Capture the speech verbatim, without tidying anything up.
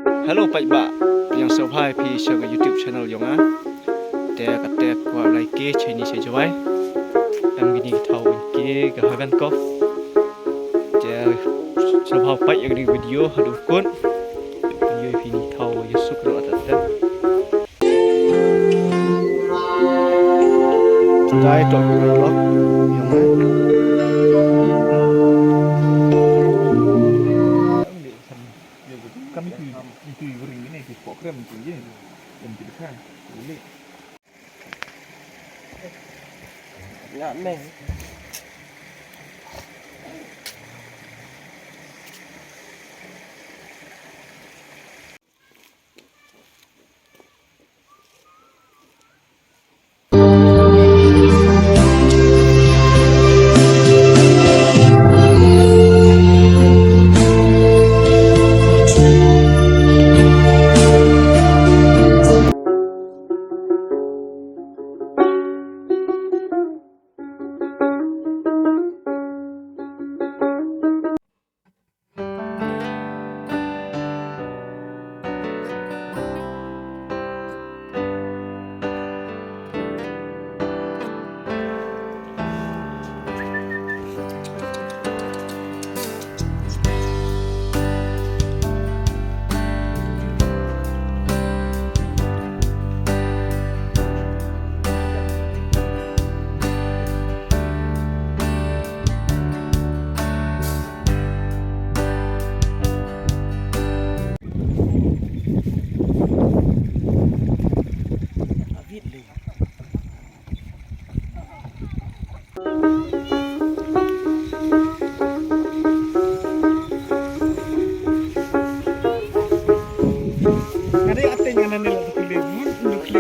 Hello paidbah, pdiang sngewbha ïa phi sha ka YouTube channel jong nga. Te kata ka kwah lai ki chaini cha Jowai. Em kini ki thaw ki ka Haven Cove. Te sngewbha peit ïa kini video haduh kut. Video ïa phi ni thaw ïa suk ruh atat. Dai to vlog ïa nga. Kam itu, itu ring ini, itu pok krem itu je. Yang kita kan. Ini. Ya, neh. Nga dei ateng nga nangne la tu kile, mun ndu kile